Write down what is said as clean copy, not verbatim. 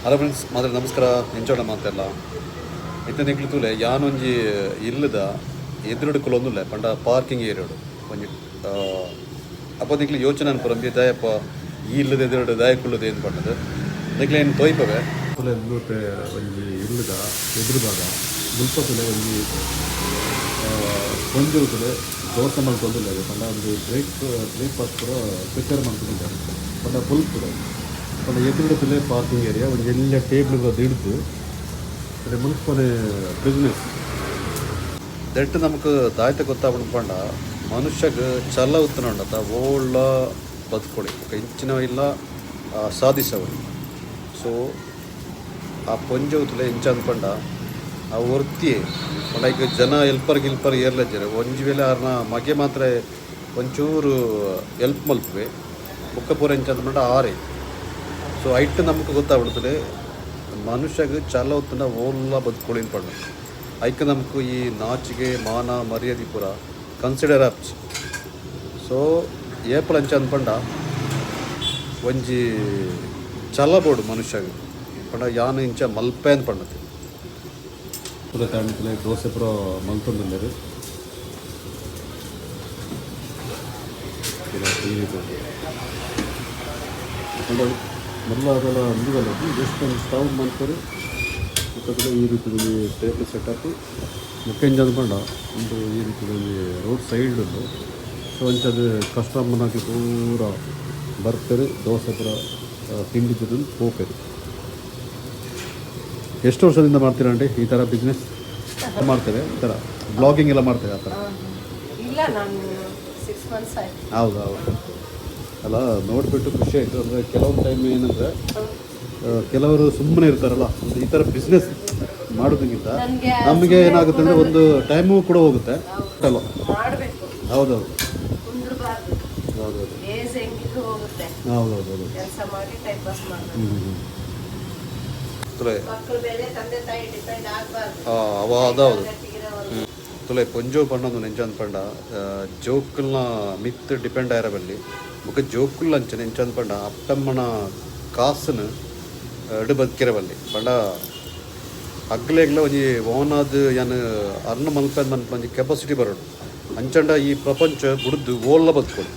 Hello friends, ಮಾತ್ರ ನಮಸ್ಕಾರ. ಎಂಚೋಣ ಮಾತೆಲ್ಲ ಇತ್ತೆ ನಿಕ್ಲು ತೂಲೆ, ಯಾನೊಂಜಿ ಇಲ್ಲದ ಎದುರುಡು ಕುಲೊಂದುಲ್ಲೆ. ಪಂಡ ಪಾರ್ಕಿಂಗ್ ಏರಿಯಾಡು ಒಂಜಿ. ಅಪ್ಪ ನಿಕ್ಲು ಯೋಚನೆ ಅನ್ಪುರಂಬಿ, ದಾಯಪ್ಪ ಈ ಇಲ್ಲದ ಎದುರುಡು ದಾಯ ಕುಲ್ಲುದು ಏನು ಪಂಡದು. ನಿಕ್ಲೆ ಏನು ತೋಯ್ಪವೆ ತುಲೆ ಒಂಜಿ ಇಲ್ಲದ ಎದುರು ಭಾಗ ಮುಲ್ಪ ತುಲೆ, ಒಂಜಿ ಒಂಜಿ ತುಲೆ ದೋಸೆ ಮಲ್ತೊಂದುಲ್ಲೆರ್. ಪಂಡ ಒಂದು ಬ್ರೇಕ್ಫಾಸ್ಟ್ ಪೂರ ಪ್ರಿಪೇರ್ ಮಲ್ತೊಂದುಲ್ಲೆರ್. ಪಂಡ ಫುಲ್ ಪೂರ ಪಂಡ ಎದುರುಡು ತುಲೆ ಪಾರ್ಕಿಂಗ್ ಏರಿಯಾ, ಒಂಜಿ ಎಲ್ಯ ಟೇಬಲ್ ದಿಡ್ದು ತುಲೆ ಮುಲ್ಪನೆ ಬಿಸ್ನೆಸ್. ದೆಟ್ಟು ನಮಕ್ ದಾಯ್ತ ಗೊತ್ತಾಪುಂಡು ಪಂಡ, ಮನುಷ್ಯಗ್ ಛಲ ಉತ್ತುಂಡತ ಓಳ್ಳ ಬದುಕೊಳಿ, ಬೊಕ ಇಂಚಿನ ಇಲ್ಲ ಸಾಧಿಸವೊಲಿ. ಸೊ ಆ ಪೊಂಜೊವುತುಲೆ ಎಂಚ ಪಂಡ, ಆ ಒರ್ತಿಯೆ ಪಂಡ ಐಕ್ ಜನ ಎಲ್ಪರ್ ಗಿಲ್ಪರ್ ಏರ್ಲಜ್ಜೆರ್. ಒಂಜಿ ವೇಳೆ ಆರ್ನ ಮಗೆ ಮಾತ್ರ ಒಂಚೂರು ಎಲ್ಪ್ ಮಲ್ಪುವೆ. ಬೊಕ್ಕ ಪೂರ ಎಂಚ ಪಂಡ ಆರೆ. ಸೊ ಐಟ್ ನಮಕ್ ಗೊತ್ತಾಗ್ಬಿಡ್ತದೆ, ಮನುಷ್ಯಗ್ ಛಲ ಉತ್ತುಂಡ ಓಲ್ಲ ಬದುಕೊಳಿ ಪಂಡ. ಐಕ್ ನಮಕ್ ಈ ನಾಚಿಗೆ, ಮಾನ ಮರ್ಯಾದೆ ಪೂರ ಕನ್ಸಿಡರ್ ಆಪ್ಚಿ. ಸೊ ಏಪಲ ಅಂಚ ಪಂಡ, ಒಂಜಿ ಛಲ ಬೋಡು ಮನುಷ್ಯಗ್. ಪಂಡ ಯಾನ್ ಇಂಚ ಮಲ್ಪೆ ಅಂದ್ ಪಂಡತೆ. ಪೂರ ತಾಂಡ್ತಲೆ ದೋಸೆ ಪೂರ ಮಲ್ತೊಂದುಲ್ಲೆರ್. ಈ ರೀತಿ ಪಂಡ ಮಲ್ಲ ಅದೆಲ್ಲ ಅಂದುಗಲ್ಲ, ಜಸ್ಟ್ ಒಂದು ಸ್ಟವ್ ಮಲ್ಪೆರ್. ಬೊಕ್ಕ ಈ ರೀತಿ ಒಂಜಿ ಟೇಬಲ್ ಸೆಟಪ್. ಬೊಕ್ಕ ಎಂಚ ಪಂಡ, ಒಂದು ಈ ರೀತಿ ಒಂಜಿ ರೋಡ್ ಸೈಡ್ ಉಂಡು. ಸೊ ಅಂಚಾದ್ ಕಸ್ಟಮರ್ನಕ್ಲು ಪೂರ ಬರ್ಪೆರ್, ದೋಸೆ ಪೂರ ತಿಂಡಿ ತಿಂದು ಪೋಪೆರ್. ಎಷ್ಟು ವರ್ಷದಿಂದ ಮಾಡ್ತೀರಾ ಆಂಟಿ ಈ ಥರ ಬಿಸ್ನೆಸ್ ಮಾಡ್ತೇವೆ? ಈ ಥರ ಬ್ಲಾಗಿಂಗ್ ಎಲ್ಲ ಮಾಡ್ತೇವೆ, ಆ ಥರ? ಇಲ್ಲ, ನಾನು 6 ಮಂತ್ಸ್ ಆಯ್ತು. ಹೌದು ಹೌದು ಅಲ್ಲ, ನೋಡಿಬಿಟ್ಟು ಖುಷಿ ಆಯಿತು. ಅಂದರೆ ಕೆಲವೊಂದು ಟೈಮ್ ಏನಂದರೆ, ಕೆಲವರು ಸುಮ್ಮನೆ ಇರ್ತಾರಲ್ಲ, ಒಂದು ಈ ಥರ ಬಿಸ್ನೆಸ್ ಮಾಡೋದಕ್ಕಿಂತ ನನ್ಗೆ ನಮಗೆ ಏನಾಗುತ್ತೆ ಅಂದರೆ, ಒಂದು ಟೈಮು ಕೂಡ ಹೋಗುತ್ತೆ ಅಲ್ವ? ಮಾಡಬೇಕು. ಹೌದೌದು. ಕುಂದ್ರಬಾರ್ದು. ಹೌದೌದು. ಏಜ್ ಹೆಂಗಿದ್ರು ಹೋಗುತ್ತೆ. ಹೌದೌದು. ಕೆಲಸ ಮಾಡಿ ಟೈಮ್ ಪಾಸ್ ಮಾಡಬೇಕು. ಹ್ಞೂ ಹ್ಞೂ ತುಲೆ ಮಕ್ಕಳ ಮೇಲೆ ತಂದೆ ತಾಯಿ ಡಿಪೆಂಡ್ ಆಗಬಾರ್ದು. ಅವ ಅದೌದು. ಗಟ್ಟಿಗಿರೋವರೆಗೂ. ತುಲೆ, ಪೊಂಜೋ ಪಂಡೊಂದು ಎಂಚಂದ್ ಪಂಡ, ಜೋಕುಲ್ನ ಮಿತ್ ಡಿಪೆಂಡ್ ಆಯಿರಬಲ್ಲಿ. ಬೊಕ ಜೋಕುಲ್ ಅಂಚನೆ ಎಂಚಂದ್ ಪಂಡ, ಅಪ್ಪಮ್ಮನ ಕಾಸುನು ಎಡು ಬದುಕಿರಬಲ್ಲಿ. ಪಂಡ ಅಗ್ಲೆಗ್ಲ ಒಂಜಿ ಓನಾದ್ ಯಾನ್ ಅರ್ನ ಮಲ್ಪೆಂದ್ ಮನ್ಪ ಒಂಜಿ ಕೆಪಾಸಿಟಿ ಬರೋಡು. ಅಂಚಂಡ ಈ ಪ್ರಪಂಚ ಬುಡ್ದು ಓಲ್ಲ ಬದುಕೊಡು.